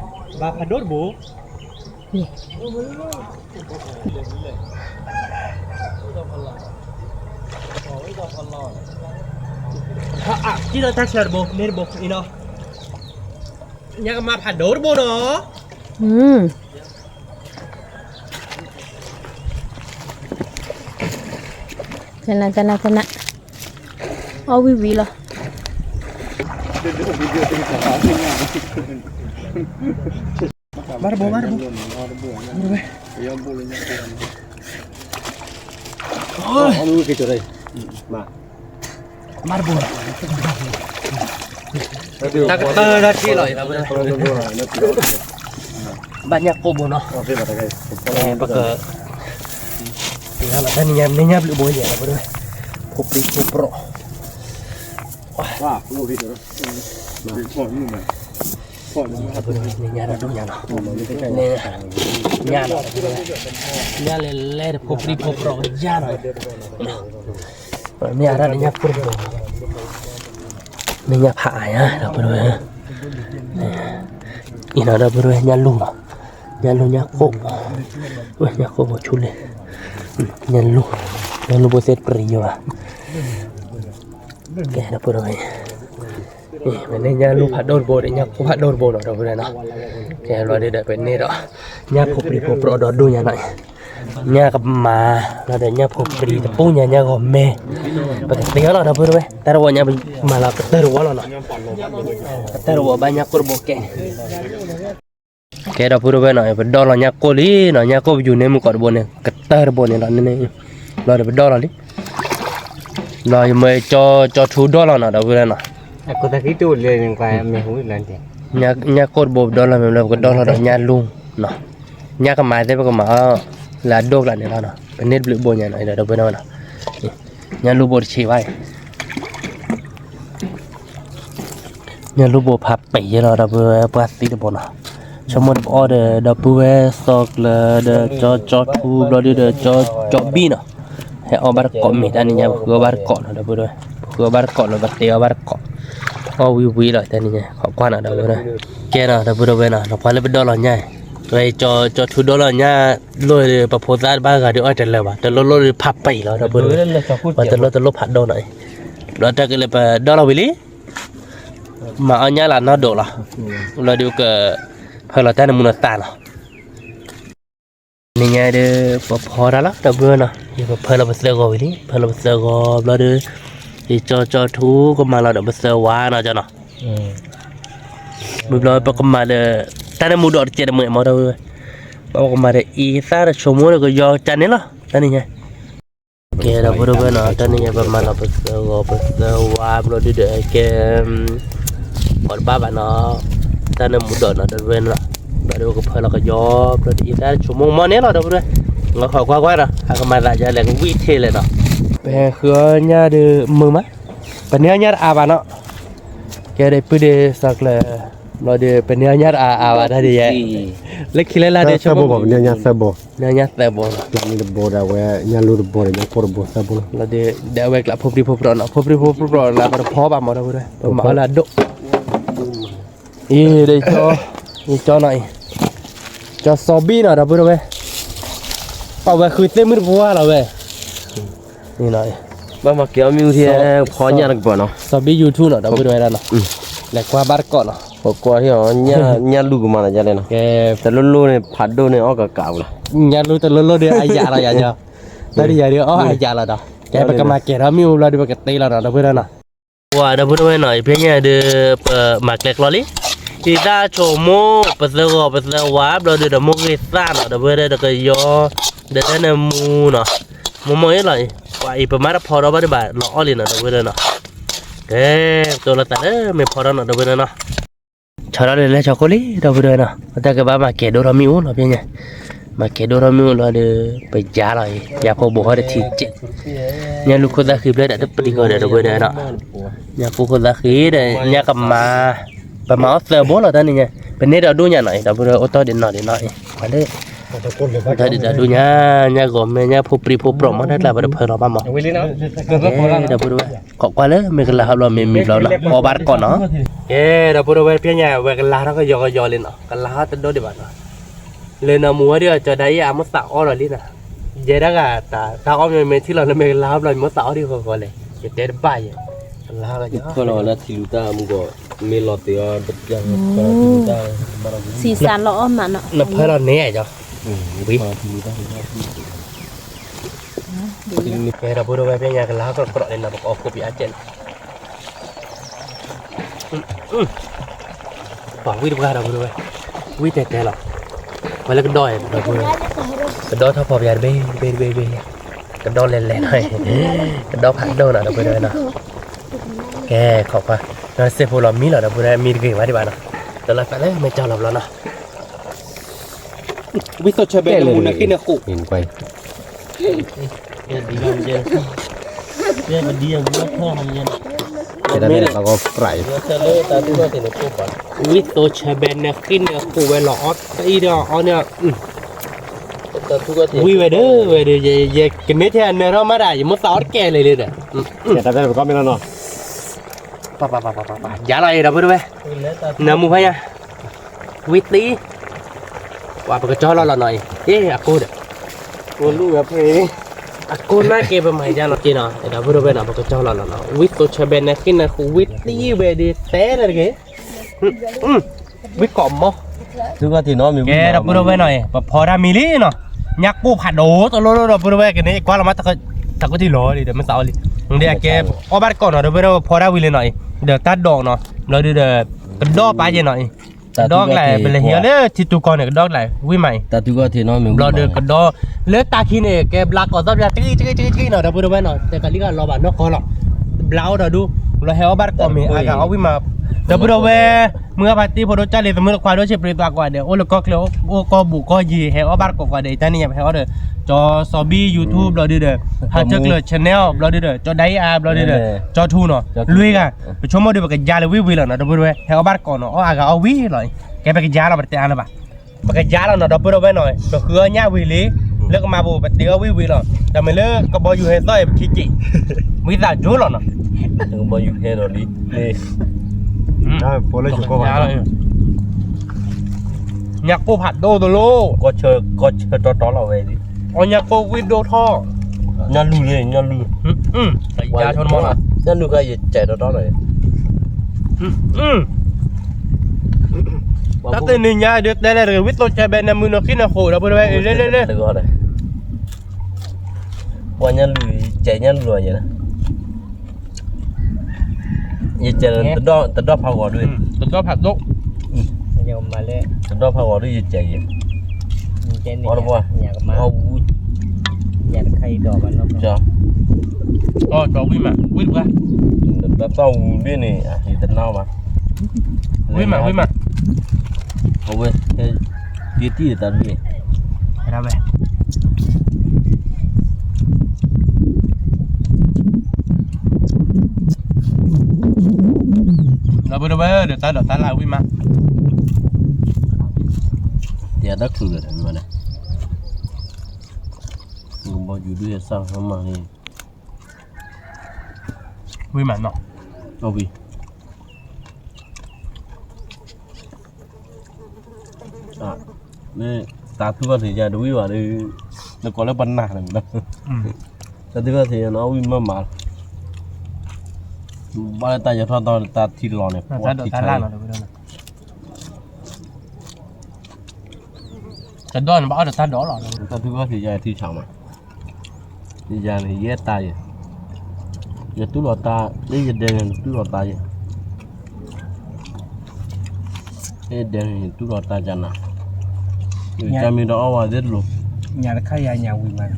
ါ ကံၣ်လီၤတၢ်ဆၢတဘိ န့ၢ်တဘိအံၤနီၤ ညၣ်ကမၤဖးဒိၣ်တဘိနီၤ တနၤ တနၤ တနၤ အီၣ်ဝံၤဝံၤလီၤ မၤတဘိ မၤတဘိ မၤတဘိ မၤတဘိ မၤတဘိ တၢ်ကတၢၢ်တၢ်ထံၣ်လီၤ ဘၣ်ညၣ်ကိၢ်ဘိနီၤ ပက တနံၤညါ မ့ၢ်ညၣ်ဘျုးဘိယဲၢ် ဖိပျံၤဖိပြီၣ် ညၣ်ဒိၣ်ညၣ်နီၤ ညၣ်နီၤ ညၣ်လဲၤလဲၤတဖိပျံၤဖိပြီၣ်ယါနီၤ မ့ၢ်အါဒၣ်န့ၣ်ညၣ်ကိၢ်ဘိ မ့ၢ်ညၣ်ဖးအါယါ ဒီပုၢ်ဝဲၢ် အံၤနီၤ ဒီပုၢ်ဝဲၢ် ညၣ်လူၢ်နီၤ ညၣ်လူၢ်ညၣ်ကိၢ် ဝဲညၣ်ကိၢ်ဘိဆူလံ ညၣ်လူၢ် ညၣ်လူၢ်ဘိသ့ၣ်တပျံၤယါဘၣ် ကဲ ဒီပုၢ်ဝဲၢ် မ့ၢ်န့ၢ်ညၣ်လူၢ်ဖးဒိၣ်တဘိဒီး ညၣ်ကိၢ်ဖးဒိၣ်တဘိနီၤ ဒီပုၢ်ဝဲၢ်နီၤ ကဲလီၤဒုးဒီး ပန့ၢ်ဒီး ညၣ်ဖိပျံၤဖိပြီၣ်ဒီဒူၣ်ညါနီၤ ညၣ်ကမၤ လီၤဒီးညၣ်ဖိပျံၤတပူၤညါ ညၣ်ဂီၤမဲ ပကသ့အီၤလီၤ ဒီပုၢ်ဝဲၢ် တၢ်တဝီညါ မၤလီၤကတၢၢ်တဝီလီၤနီၤ ကတၢၢ်တဝီဘၣ်ညၣ်ကိၢ်တဘိကဲန့ၣ် ကဲ ဒီပုၢ်ဝဲၢ်နီၤ ပဒီလီၤညၣ်ကိၢ်လံနီၤ ညၣ်ကိၢ်ပယူၤန့ၢ်မုၢ်ကီးတဘိန့ၣ် ကတၢၢ်တဘိန့ၣ်လီၤန့ၣ် လီၤဒီးပဒီလီၤလံ လီၤယမ့ၢ်ကၠီထူဒီလီၤနီၤ ဒီပုၢ်ဝဲၢ်နီၤ ညၣ်ကိၢ်တဘိပဒီလီၤမ့ၢ်လၢပကဒီလီၤဒီးညၣ်လူၢ်နီၤ ညၣ်ကမၤသ့ၣ်ပကမၤအီၤ လၢအဒိၣ်ကျါန့ၣ်လီၤနီၤ ပန့ၢ်တဘျုးဘိညါနီၤ ဒီပုၢ်ဝဲၢ်နီၤ ညၣ်လူၢ်ဘိတဆံးဘၣ်အံၤ ညၣ်လူၢ်ဘိဖးပံာ်ယဲလီၤ ဒီပုၢ်ဝဲၢ် ပှၤသံတဘိနီၤ ဆိကမိၣ်တပအီၣ်ဒီး ဒီပုၢ်ဝဲၢ်သီကျၢၤဒီး ကၠီကၠီထူဘျီဒုဒီး ကၠီကၠီဘံၣ်နီၤ ဟဲအီၣ်ဘၣ်တကိးမ့ၢ်တၢ်နံၤညါ ပဃုအီၣ်ဘၣ်တကိးနီၤ ဒီပုၢ်ဝဲၢ် ပဃုအီၣ်ဘၣ်တကိးနီၤ ပသ့အီၣ်ဘၣ်တကိး အီၣ်ဝံၤဝံၤလီၤ တၢ်နံၤညါ ခိးကွၢ်နီၤ ဒီပုၢ်ဝဲၢ် ကဲနီၤ ဒီပုၢ်ဝဲၢ်နီၤ နကွၢ်လၢပဒီလီၤညၣ် ဝဲကၠီကၠီထူဒီလီၤညၣ် လိၣ်ဒီး ပဖိသၣ်တဘၣ်ဂၤဒီးအီၣ်တလၢာ်ဘၣ် တလိၣ်လိၣ်ဒီးဖးပံာ်လီၤ ဒီပုၢ်ဝဲၢ် ပှၤတလိၣ်တလိၣ်ဖးဒိၣ်နီၤ ဘျီတၢ်ကလဲၤပဒီလီၤဝံၤလံ မၤအီၣ်ညၣ်လၢနီၢ်ဒိးလီၤ ဘျီဒုးက ဖၢလီၤတၢ်နမူနီၤသးလီၤ နံၤညါဒီး ပဖီတၢ်လီၤ ဒီပုၢ်ဝဲၢ်နီၤ ယပဖၢလီၤပသၢဂီၤဝံၤလံ ဖၢလီၤပသၢဂီၤဘျီဒီး ယကၠီကၠီထူကမၤလီၤဒီးပသၢဝါနီၤ ကၠီနီၤ မ့ၢ်ဘျီပကမၤဒီး တၢ်နမူဒီးတကဲးတမုာ်မီၢ် ဒီပုၢ်ဝဲၢ် ပကမၤဒီးအံသၣ်ဒီးဆိကမိၣ်ဒီးကယီကၢန့ၣ်လီၤ တၢ်နံၤညါ ကဲ ဒီပုၢ်ဝဲၢ်နီၤ တၢ်နံၤညါ ပမၤလီၤပသၢဂီၤ ပသၢဝါဘျီဒုဒီးကဲ ကိးတဘၣ်ဘၣ်နီၤ တၢ်နမူဒီးနီၤ ဒီပုၢ်ဝဲၢ်နီၤ ဘျီဒုကဖၢလီၤကယီ ဘျီဒုအံသၣ်ဆိကမိၣ်မီၢ်န့ၣ်လီၤ ဒီပုၢ်ဝဲၢ် ငီခိးကွၢ်ကွၢ်နီၤ အကမၤသးယါလဲၣ် ကဝံၣ်ထံလဲၣ်နီၤ ပဟဲဃုအီၣ်ညၣ်ဒီးမုာ်မး ပန့ၢ်အီၣ်ညၣ်တအါဘၣ်နီၤ ကဲဒီးပုၢ်ဒီးသီကျၢၤ ဘျီဒီး ပန့ၢ်အီၣ်ညၣ်တအါအါဘၣ်တၢ်ဒ်ယဲ, လၢခံလၢလါဒီး သၢဘိဘၣ် ပန့ၢ်အီၣ်ညၣ်သၢဘိ, န့ၢ်အီၣ်ညၣ်သၢဘိလီၤ, လၢန့ၣ်တဘိဒီး အဝဲညၣ်လူၢ်တဘိဒီး ညၣ်ကိၢ်တဘိ သၢဘိလီၤ, ဘျီဒီး ဒီးအဝဲကျးဖိပြံဖိပြီၣ်နီၤ, ဖိပြံဖိပြီၣ်နီၤ ပတဖီဘၣ်မး ဒီပုၢ်ဒီဝဲၢ် ပမၤအီၣ်လၢအဒိၣ် အံၤဒီး ကၠီနီၤအံၤ, ကၠီစီၤဘံၣ်နီၤ ဒီပုၢ်ဒီဝဲၢ်, ပှၤဝဲဃုသ့ၣ်မုၣ်တပှၢ်လီၤဝဲ, ဘၣ်မၤကဲအီၣ်မ့ၣ်အူထံ ဖီညၣ်တကပၤနီၤ, စီၤဘံၣ် YouTube နီၤ ဒီပုၢ်ဒီဝဲၢ်နီၤ, လဲၤကွၢ်ဘၣ်တကိးနီၤ, ပကွၢ်ထံၣ်အီၤ ညၣ်လူၢ်ကမၤနီၤ ယလဲၣ်နီၤ, တလိၣ်လိၣ်န့ၣ် ဖးဒိၣ်န့ၣ် အီၣ်ကကးပူၤလီၤ, ညၣ်လူၢ်တလိၣ်လိၣ်ဒီး အယၤလီၤယၤညီ, တၢ်ဒ်ယၤဒီး အီၣ်အယၤလီၤဒီး ကဲပကမၤကဲထီၣ်မ့ၣ်အူဘျီဒီး ပကတ့လီၤနီၤ ဒီပုၢ်ဒီဝဲၢ်နီၤ ပှၤဒီပုၢ်ဒီဝဲၢ်နီၤ ဖဲညါဒီး ပမၤကျဲကျီလံ, ဒ်တၢ်ဆိမိၣ် ပသၢဂီၤပသၢဝါ ဘျီဒီး ဒီးမိၢ်ဂ့ၤသၣ်နီၤ ဒီပုၢ်ဝဲၢ်ဒီး တကယီ ဒီးတၢ်န့ၣ်မူနီၤ, မိၢ်မိၢ်အ့ၣ်လီၤအံၤ, ပှၤအံၤပမၤတဖီထီၣ်ဘၣ်ဒံးဘၣ် လီၤအီၣ်လံနီၤ ဒီပုၢ်ဝဲၢ်နီၤ, ကဲ တိၢ်လီၤသးလၢမ့ၢ်ဖီထီၣ်နီၤ ဒီပုၢ်ဝဲၢ်နီၤ, ဆီထီၣ်ဒီးလဲၤဆီခိၣ်လံ ဒီပုၢ်ဝဲၢ်နီၤ, ပတၢ်ကဘၣ်မၤကဲဒိၣ်ထီၣ်မ့ၣ်အူနီၤ ဖဲညါ, မၤကဲဒိၣ်ထီၣ်မ့ၣ်အူလီၤဒီး ပယါလီၤအံၤ ယါဖိဘိဟီၣ်တထံကဲး, ညၣ်လူၢ်ခိၣ်သၣ်ဃံဖျၢၣ်ဒီးတပျံၤဃီဒီး ဒီပုၢ်ဝဲၢ်နီၤ, ညၣ်ကိၢ်ခိၣ်သၣ်ဃံဒီး ညၣ်ကမါ, ပမၤအီၣ်သၢဘိလီၤတၢ်န့ၣ်ညါ, ပန့ၢ်ဒီးဒိၣ်ညါနီၤအံၤ ဒီပုၢ်ဒီဝဲၢ် အိၣ်တ့ၢ်ဒံးနီၤဒံးနီၤအံၤ, ပှၤလၢ အိၣ်တ့ၢ်ဒံးဒီးဒိၣ်ညါ, ညၣ်ဂီၤမဲ ညၣ်ဖိပြံဖိပြီၣ်မး တၢ်ကျါပတဖၢလီၤဘၣ်မး, ကဲ ဒီပုၢ်ဒီဝဲၢ် ခိးကွၢ်လၢမ့ၢ်ကလၤဟီဘျီ မ့ၢ်မံၤဘျီနီၤ အီၣ်ဘၣ်တကိးနီၤ, ကဲ ဒီပုၢ်ဒီဝဲၢ် ဖဲညါဝဲကလၤထီၣ်ကယီကယီလံနီၤ ကလၤဟီတဒိၣ်ဒံးဘၣ်နီၤ, လၢနီၤမူဝဲဒ်အကၠီဒၤအံၤ အမိၢ်သးအီၣ်လီၤလံနီၤ, ယဲဒၣ်ဂၤ တၢ်အီၣ်မ့ၢ်မ့ၢ်ထံၣ်လီၤလၢမ့ၢ်ကလၤဟီဘျီ ယမိၢ်သးအီၣ်ဒံးဃီဃီလဲၣ် ယတဲတဘၣ်ယဲ, ကလၤဟီကယီ ဖၢလီၤလၢထံလူၤတၢ်မူကီး မ့ၢ်လီၤသ့အီၤ တပျၢ် သံစးလီၤအီၣ်မးနီၤ, နဖၢလီၤန့ၣ်ယီၤ, ဝံၤ ကဲ ဒီပုၢ်ဒီဝဲၢ် ဖဲညါကလၤဟီကြၢးကြၢးလံနီၤ ပကအီၣ်ခိၣ်ပယါကဲးလီၤ, ပှၤဝံၣ်တပှၢ် ဒီပုၢ်ဒီဝဲၢ်, ဝံၣ်တဲတဲလီၤ, ပှၤလၢကဒီးအံၤ ဒီပုၢ်ဒီဝဲၢ်, ကဒီထီၣ်ဖီပယါတဘ့ၣ်တဘ့ၣ်တဘ့ၣ်တဘ့ၣ်, ကဒီလဲၤလဲၤနီၤ, ကဒီဖးဒိၣ်နီၤ ဒီပုၢ်ဒီဝဲၢ်နီၤ, ကဲ ခိးကွၢ်, ဒီးစ့ၢ်ဖိလီၤမံလီၤ ဒီပုၢ်ဒီဝဲၢ် မံတဂ့ၤဝဲဒံးဘၣ်နီၤ, ဒီးလီၤသးလၢမ့ၢ်ကၠီလီၤဘျီနီၤ ဝံသိဆၢဘဲ နမူနခ့နဃိး, ဝံသိဆၢဘဲ နဃ့နဃိးဝဲလီၤ အီၣ်တအံၤဒီးအီၣ်န့ၣ်, ဝံဝဲဒၣ် ဝဲဒၣ် ယကန့ၢ်ထဲအနၢထီၣ်မးဒၣ် ယမိၢ်သးအီၣ်တကဲလၢာ်လံဒီး, ယၤလီၤအံၤ ဒီပုၢ်ဒီဝဲၢ်, နမူဖဲညါ ဝံသံ, ပှၤပကကၠီလီၤလီၤနီၤအံၤ, အ့ၣ်အကိၢ်ဒီး, အကိၢ်နာ်က့ ပမၤယါလီၤက့ၤနီၤ, ဒီပုၢ်ဒီဝဲၢ်နီၤ ပကကၠီလီၤလီၤနီၤ, ဝံသိဆၢဘဲ နဃ့နဃိး ဝံသံဝဲဒၣ်သဲလၢတဂ့ၤ, ဝံကိးမီ, ကဲ ဒီပုၢ်ဒီဝဲၢ်နီၤအံၤ ပဖီတၢ်မံလံနီၤ, ညၣ်ကိၢ်ဖးဒိၣ်တလိၣ်လိၣ် ဒီပုၢ်ဒီဝဲၢ် ကန့ၢ်ကွၢ်လီၤမး တၢ်ကတံၢ်လီၤဒီး မ့ၢ်သးအီၣ်လံ, ဒီးအကဲ အီၣ်ဘၣ်တကိးနီၤ ဒီပုၢ်ဒီဝဲၢ် ပဖီတၢ်ဝံၤလံနီၤအံၤ, ဒီးတၢ်ဒိးနီၤ, ဘျီဒုဒီး ကဒီပာ်ယဲနီၤအံၤ, ကဒီကလဲာ် ပလဲၤဟံးအီၤလၢထံတူကီၢ်န့ၣ် ကဒီကလဲာ် ဝံၣ်မးအံၤ, ဘျီဒီးကဒီ, လၢတၢ်ခံန့ၣ် ကဲဘျါကိးသီၣ်ပျၢ် တဂံၢ်တဂံၢ်တဂံၢ်တဂံၢ်နီၤ ဒီပုၢ်ဒီဝဲၢ်နီၤ, တကလံၣ်ကလီၤဘၣ်နီၢ်ကီၢ်လီၤ, ဘျါအိၣ်ဒီးဒူ, ဘျီဟဲအီၣ်ဘၣ်တကိးမ့ၢ်အါဂၤအီၣ်ဝံၣ်မး, ဒီပုၢ်ဒီဝဲၢ်, မုၢ်ဂၢ်ဖါတံၢ်ဖိဒိၣ်ကၢ်လံၤ သမုၢ်တခွါဒိၣ်ဆံးပြ့းသွါကိးဂၤဒဲး အိၣ်လၢကီၢ်ချၢ အိၣ်ကီၢ်ဘူးကီၢ်ယံၤ ဟဲအီၣ်ဘၣ်တကိးကိးဂၤဒဲး တၢ်န့ၣ်ညါ ပဟဲအီၣ်ဒီး ကၠီစီၤဘံၣ် YouTube ဘျီဒုဒီး ဟးဆၢကျၢၤ channel ဘျီဒုဒီး ကၠီဒၤအံၤအါဘျီဒုဒီး ကၠီထူနီၤ လွံၢ်ဂၤ, ပဆိကမိၣ်ဒီး ပကယါလၢဝံၣ်ဝံၤလီၤနီၤ ဒီပုၢ်ဒီဝဲၢ် ဟဲအီၣ်ဘၣ်တကိးနီၤ အီၣ်အါဂၤအီၣ်ဝံၤလီၤ, ကဲပကယါလီၤ ပတတဲအါလၢၤဘၣ် ပကယါလီၤနီၤ ဒီပုၢ်ဒီဝဲၢ်နီၤ ပဃုအီၣ်ညၣ်ဝံၤလံ, လၢကမၤပူၤ ပတ့အီၣ်ဝံၤဝံၤလီၤ, တမ့ၢ်လၢကဘီယူၤဟဲသီၣ်အံၤ ပခံက့ၤ, ဝံသးစူၤလီၤနီၤ, ကဘီယူၤဟဲဒီးလံ, ညၣ်ကိၢ်ဖးဒိၣ်တလိၣ်, ကီၢ်ဆၢတီတီလီၤဝဲ, အီၣ်ညၣ်ကိၢ်ဝံၣ်ဒိၣ်ထီၣ်, ညၣ်လုၢ်လံ ညၣ်လုၢ်, ညၣ်လုၢ်ခါယစဲးတီတီလီၤ တၢ်တနံၤညါဒုးတဲလဲၣ်တဂ့ၤ ဝံၣ်သိဆၢဘဲ နမုၢ်နခံနဃိးဒီး ပုၢ်ဝဲၢ် လၢလၢလၢ ပှၤညၣ်လုၢ် ယစဲးညၣ်လုၢ်လီၤယဲ, ယစဲးတဒီၣ်ဖးဂီၤဒုး, တဒီၣ်ဖးဒိၣ်, တဒီၣ်ဖးဂီၤဒုး ယစဲးယဲ, အီၣ်တပှၢ်, အီၣ်ဝူ, အီၣ်ဝူ, ဝံၣ်တပှၢ်, တသီၣ်ဝူဘ့ၣ်န့ၣ် အဟံးတနီၤဘၣ်, ဝံၣ်မး ဝံၣ်မး, အဝဲ တံၢ်တံၢ်တၢ်ဘ့ၣ်, ဝဲ ဒီး အဝဲဒီးတၢ်ဒိးတၢ်လၢ်ဝံၣ်မး, တဲတၢ်ချုးလၢၤတမံၤန့ၣ်, ဘီယူၤဒုးဟဲစၢ်ဟီမးန့ၣ်, ဝံၣ်မးနီၤ, ဝံၣ် မ့ၢ်တၢ်သူၣ်ဘၣ်သ့ၣ်ညါတဝံၣ်ဘၣ်ဒီး, နကိးလၢပနၢ်လၢၤ, တၢ်သူၣ်ဘၣ်သ့ၣ်ညါနီၤ ဝံၣ်မးမးလီၤ, ဘၣ်လၢတၢ်ယီၤထီၣ်သီတၢ်ထံလီၤန့ၣ်, တၢ်ဒိးန့ၣ်ဘၣ်အီၣ်ဒီးတၢ်ဒိးလီၤ, တၢ်သူၣ်ဘၣ်သ့ၣ်ညါထံဆးမး, ယၤန့ၣ် ယဲတၢ်ယဲ, ယတူၢ်လိာ်တၢ်, လၢယဒဲန့ၣ် နတူၢ်လိာ်တၢ်ယဲ, လၢယဒဲန့ၣ် နတူၢ်လိာ်တၢ်ကနၤ, ယကမ့ၢ်ဒီးအီၣ်ဝဲသ့ၣ်တလိၤ, ညၣ်တခါယၤညၣ်ဝံၤမး,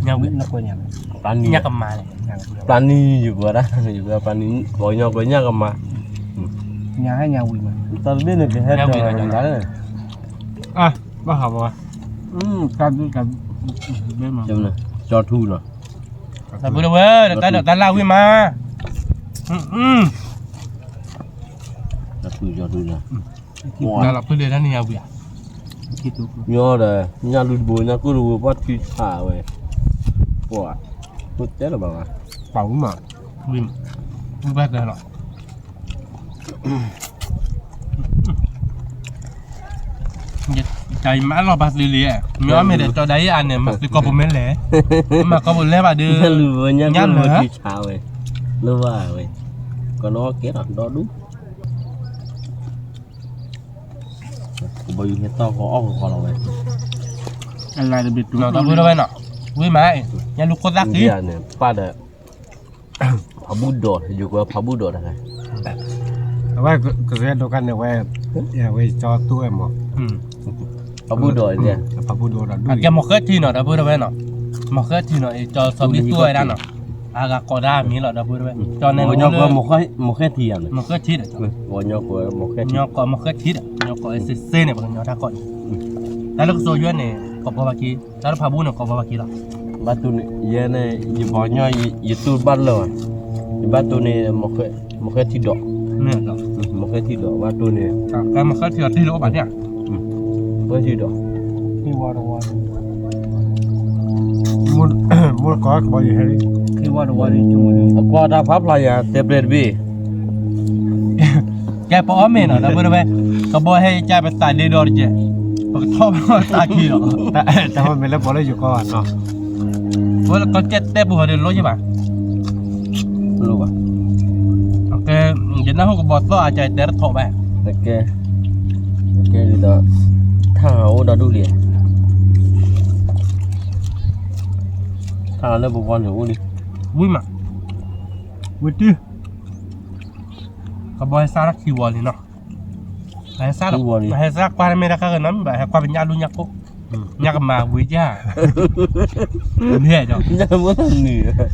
ညၣ်ဝံၤ, ပျၢ်နံၤ, ယကမၤ, ပျၢ်နံၤယကွၢ်ဒၣ်, ယကွၢ်ပျၢ်နံၤ, ပှၤကညီကွၢ်ညၣ်ကမၤ, ညၣ်ဟဲညၣ်ဝံၤမး, တၢ်တဘ့ၣ်န့ၣ်ကဟဲတၢ်, ဘၣ်ဟးဘၣ်, ကၢ်ဒု, ကၢ်ဒု, ကၢ်ဒု, ကၢ်ထူနီၤ, ဒီပုၢ်ဒီဝဲၢ်, တၢ်ဒိးတၢ်လၢ်ဝံၣ်မး, တၢ်ထူ, ကၢ်ထူ, လၢလီၤဖုလၢတၢ်န့ၣ်ညါဝံၤဧါ, ညီဒီး ညၣ်လူၢ်တဘိ ညၣ်ကိၢ်တဘိ ပှၢ်ထံဆးဝဲ, ပှၤ, ပတဲလၢၤဘၣ်, ပာ်ဝံၣ်မး, ဝံၣ်, ဝံၣ်ဘၣ်တၢ်လီၤ တၢ်အံၤမၤလီၤဘၣ်သုလံ, မ့ၢ်အီၣ်မ့ၢ်ဒီးကၠီဒၣ်အံၤအါန့ၣ် မၤသုကိာ်ပူၤမ့ၢ်လဲၣ်, မၤကိာ်ပူၤလဲၣ်ဘၣ်ဒီး, ညၣ်လၢာ်, ဆးဝဲ, လၢဝဲဝဲ, ကနီၣ်ကဲထီၣ်ဒီဒူၣ်, ကဘီယူၤဟဲတီၢ်ဃီအီၣ်ဃီလီၤဝဲ, ဒီပုၢ်ဒီဝဲၢ်နီၤ, ဝံၣ်မး, ညၣ်လူၢ်ခိၣ်သၣ်ဃံ, ပၢ်ဒီး ဖးဘူၣ်ဒိး, ယကွၢ်ဖးဘူၣ်ဒိးတခါ, အဝဲကစၢ်ဒိးခါန့ၣ်ဝဲ, ဝဲကၠီတူၢ်ဝဲမး, ဖးဘူၣ်ဒိး, ဖးဘူၣ်ဒိးဒီး, ကဲမီၢ်ဃဲထံနီၤ ဒီပုၢ်ဒီဝဲၢ်နီၤ, မီၢ်ဃဲထံနီၤ ကၠီစီၤဘံၣ်တူၢ်ဝဲဒၣ်နီၤ, အဂၤကိးဒၣ်အမံၤလီၤ ဒီပုၢ်ဒီဝဲၢ်, ကၠီန့ၣ်, မီၢ်ဃဲထံဒီး, မီၢ်ဃဲထံဒီး, ကၠီမီၢ်ဃဲထံဒီး, ကၠီကိးစ့စ့န့ၣ် ပှၤကညီတၢ်ကိးန့ၣ်, တၢ်လၢကစီၤယွဲန့ၣ် ကိးဘီဘၣ်က့ၤ, တၢ်လၢဖးဘူၣ်န့ၣ် ကိးဘီဘၣ်က့ၤလီၤ, ဘၣ်တူၢ်န့ၣ် ယဲန့ၣ် ယပှၤကညီ ယတူၢ်ဘၣ်လၢာ်ဘၣ်, ယဘၣ်တူၢ်န့ၣ် မီၢ်ဃဲထံဒီး, မီၢ်ဃဲထံဒီး ဘၣ်တူၢ်န့ၣ်, မီၢ်ဃဲထံဒီးတ့ၢ်လၢအိၣ်ဘၣ်န့ၣ်, မီၢ်ဃဲထံဒီး, မူတကိးကဘီယူၤဟဲလံ, အကွၢ်တၢ်ဖးဖျါယၤ တဲပျဲတဘ့ၣ် ကဲပအီၣ်မ့ၤနီၤ ဒီပုၢ်ဒီဝဲၢ်, ကဘီဟဲယကၢ်ပသးဒ့ဒီတကဲး, ပကထီၣ်ဘၣ်သးခံလီၤ, တၢ်မ့ၢ်လၢပီလၢယိၤကီၢ်ဘၣ်နီၤ, ပဝဲလၢကီၢ်ကဲတဲပူၤဟီဒီးလိၣ်ယဘၣ်, လိၣ်ဘၣ်, ယနၢ်ဟူကဘီသီၣ်အကၢ်တဲတထီၣ်ဘၣ်, ကဲ, ကဲဒ်သိး, ထၣ်အိၣ်ဒီဒူၣ်လံ, ထၣ်လၢပပှၤန့ၣ်အိၣ်လံ, ဝံၤမး, ဝံၤတုၤ ကဘီဟဲစၢ်တၢ်ခံဝီၤလံနီၤ, ဟဲစၢ်, ဟဲစၢ်ကွၢ်တမ့ၢ်တၢ်ဃၣ်ကနီၤမ့ၢ်ဘၣ် ဟဲကွၢ်ပညၣ်လူၢ်ညၣ်ကိၢ်, ညၣ်ကမၤဝံၤယၤ, မ့ၢ်ဒီး, ညၣ်မ့ၢ်နုၤ,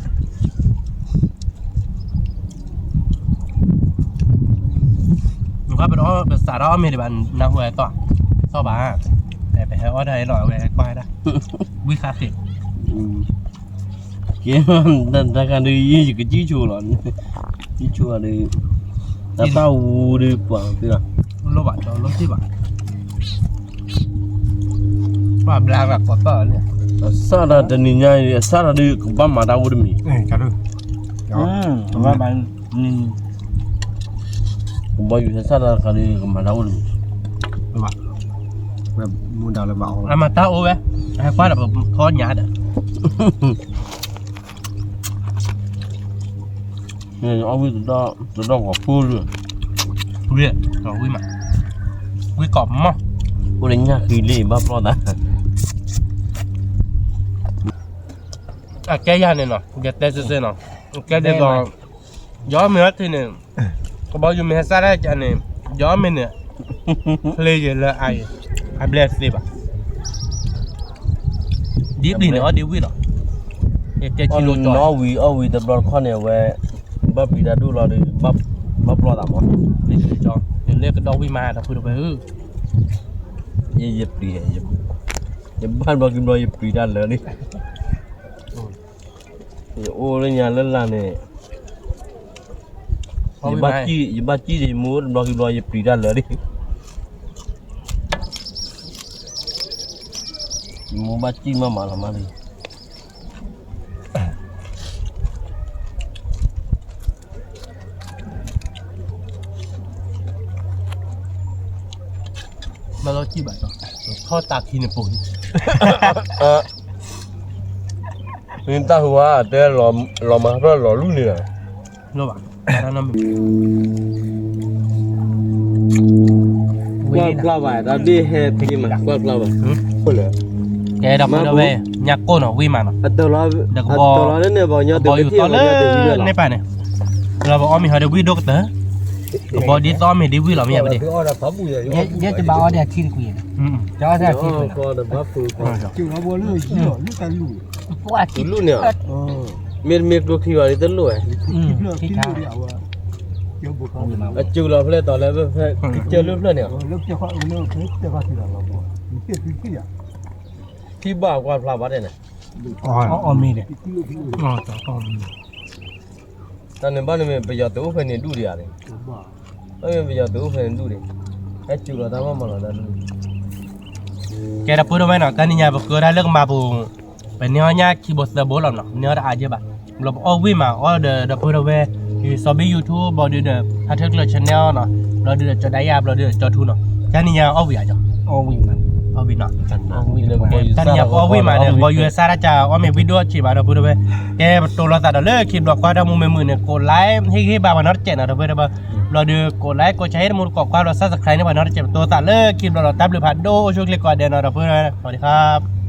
နကွၢ်ပတအီၣ်ပစးထီၣ်အီၣ်မ့ၤဒံးဘၣ် နၢ်ဟူဟဲသီၣ်, သီၣ်ဘၣ်, ပဟဲအီၣ်တၢ်အံၤလီၤ အဝဲဟဲကွၢ်ဒၣ်, ဝံၣ်ဃါသ့ၣ် ကဲ, တၢ်ခါဒုး ယကစံၣ်ဆိလီၤ, စံၣ်ဆိဒီး, တၢ်သၣ်ဝူဒုးပှၤသ့လီၤ, လိၣ်ဘၣ်ဒီးလိၣ်စ့ၢ်ဘၣ်, ပှၤဘျါဘၣ်ကိးသီၣ်လီၤန့ၣ်, အစၢ်တၢ်တနံၤညါအံၤ အစၢ်တၢ်ဒုးကဘၣ်မၤတၢ်အိၣ်တမံၤ, ကဘီယူၤဟဲစၢ်တၢ်တခါဒုးကမၤတၢ်အိၣ်တမံၤ, မၤတၢ်အိၣ်ဝဲ, ဟဲကွၢ်ဒီးပဖီညါဒီး အီၣ်ဝံၣ်တဒီၣ်ဂီၤဖိလၢ, ဝံၣ်, ဝံၣ်မး, ဝံၣ်ကိးမး, အိၣ်လၢညၣ်ဃံလ့ၢ်ဘၣ်ဖျီသး, အကဲယၤန့ၣ်နီၤ ယတဲစ့ၢ်စ့ၢ်နီၤ, ကဲဒ်သိး, ယအီၣ်မ့ၤဟဲထံန့ၣ်, ကဘီယူၤမ့ၢ်ဟဲစၢ်တၢ်ကန့ၣ်, ယအီၣ်မ့ၤန့ၣ်, ချ့ယဲလၢအအံၤ, အဘျဲၣ်သ့ဘၣ် ဒ်ပျံၤန့ၣ် အီၣ်ဒ်ဝံၣ်လီၤ, ယတဲဆံလိကီ, အီၣ်ဝံၤအီၣ်ဝံၤတဘျီတခီၣ်န့ၣ် အဝဲ, ဘၣ်ပျံၤတၢ်ဒိၣ်လီၤဒီး, ဘၣ်ပျီသးမး, ယလဲၤကဒီးဝံၣ်မး ဒီပုၢ်ဒီဝဲၢ်ဧၢ, ယပျံၤ, ယဘၣ်ဘျီကံဘျီယပျံၤတၢ်လၢာ်န့ၣ်, ယအိၣ်လၢညါလၢလာ်န့ၣ် ယဘၣ်ကံၣ် ယဘၣ်ကံၣ်ဒီးယမိၢ်တဘျီခံဘျီ ယပျံၤတၢ်လၢာ်လံ. ယမိၢ်ဘၣ်ကံၣ်မးမးလီၤမးလံ. ဘၣ်လီၤကံၣ်ဘၣ်ဒီး ထီၣ်တၢ်ခံန့ၣ်ပူၤ မ့ၢ်တၢ်ဟူဝါတဲ လီၤမၤဖျၢၣ်လီၤလူၢ်န့ၣ်လီၤ. ကွၢ်ကျီဘၣ် တၢ်ဘ့ၣ်ဟဲဖံးမး ကွၢ်ကျီဘၣ်. ကဲဒီပုၢ်ဒီဝဲၢ် ညၣ်ကိၢ်နီၤ ဝံၢ်မးနီၤ, ဒီးကဘီယူၤသီလၢန့ၣ်ပၢ်န့ၣ်, လီၤပအီၣ်မ့ၤဟီဒီးဝံၢ်ဒိၣ်ကတၢၢ်, ကဘီဒ်သီအီၣ်မ့ၤဒ်ဝံၢ်လီၤ မ့ၢ်ယါပဒ့, ယဲယဘၣ်အီၣ်ဒီးထံတကွံာ်, ကၠီအီၣ်ဒီးထံတကွံာ်, လူၢ်န့ၣ်, မ့တမ့ၢ်ကျိချံဘၣ်န့ၣ်တလိၣ်ဝဲ, အစူၤလီၤဖဲလဲၣ်တီၤလၢဖဲ ကစၢၢ်လၢဖျၢၣ်န့ၣ်, ထံဘၣ်ကွၢ်ဖျါဘၣ်တဲန့ၣ်, အီၣ်မ့ၤန့ၣ်, တၢ်န့ၣ်ဘၣ်န့ၣ်မ့ၢ်ပယီၤသုးအိၣ်ဖဲန့ၣ်ဒူၣ်ဒံးဧါန့ၣ်, မ့ၢ်ပယီၤသုးအိၣ်ဖဲန့ၣ်ဒူၣ်ဒံး, ဟဲစူၤလီၤတၢ်ဘၣ်မၤလီၤတၢ်ဒူၣ်, ကဲဒီပုၢ်ဒီဝဲၢ်နီၤ, တနံၤညါပကၢတၢ်လၢကမၤပူၤ, ပန့ၢ်အီၣ်ညၣ်ခံဘိသၢဘိလီၤနီၤ, န့ၢ်အီၣ်တအါယဲၢ်ဘၣ်, ဘျီပအီၣ်ဝံၢ်မးအီၣ်ဒီး ဒီပုၢ်ဒီဝဲၢ်, စီၤဘံၣ် YouTube ဘျီဒုဒီး ဟးထၢကျၢၤ channel နီၤ, ဘျီဒုဒီးကၠီဒၣ်ယါ ဘျီဒုဒီးကၠီထူနီၤ, တနံၤညါအီၣ်ဝံၢ်ဧါကၠီ, အီၣ်ဝံၢ်နီၤ, တနံၤညါပအီၣ်ဝံၢ်မးဒီး ပယီၤစၢ်တၢ်ကၢအီၣ်မ့ၤဝံၣ်ဒိၣ်အဆံးဘၣ်ဒီပုၢ်ဒီဝဲၢ်, ကဲပတိၢ်လိာ်သးဒီးလၢခံဘျီကွၢ်တၢ်မူမ့ၢ်မုာ်န့ၣ် ကိးlike ဟ့ၣ်ဂံၢ်ဟ့ၣ်ဘါပှၤနီတစဲးနီၤ ဒီပုၢ်ဒီဝဲၢ်, ဘျီဒုကိးlikeကိးshare ဟ့ၣ်တမူတကိးကွၢ်ဘျီ subscribe န့ၢ်ပှၤနီတစဲး ပတိၢ်လိာ်သးလၢခံဘျီဒီးတၢ်ဘျုးဖးဒိၣ်အိၣ်ဆူၣ်ချ့ကိးဂၤဒဲးနီၤ ဒီပုၢ်ဒီဝဲၢ် สวัสดีครับ